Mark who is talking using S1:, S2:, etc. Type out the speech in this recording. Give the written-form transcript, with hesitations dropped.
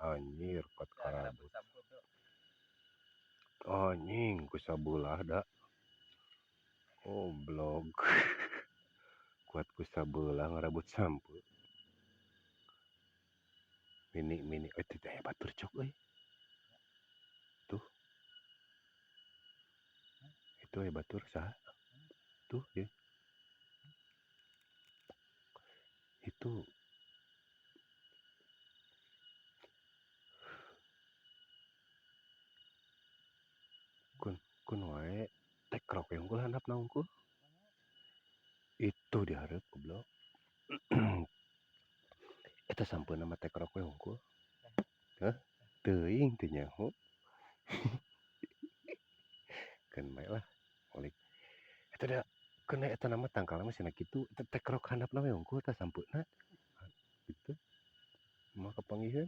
S1: Anjir kuat karabut. Anjing ku sabelah da. Goblok. Kuat ku sabelah ngarabut sampeu. Mini mini euy teh aya batur cok euy. Tuh. Itu aya batur saha? Tuh ya. Itu. Kun kun wae tekrok we unggul handapna unggul. Itu dihareup goblok. Eta sampeuna mah tekrok we unggul. Hah? Teuing teu nyaho. Keun bae lah ngulik. Eta da keun eta nama tangkalna mah cenah kitu, eta tekrok handapna we unggul tah sampeuna. Gitu. Moal kapanggihkeun.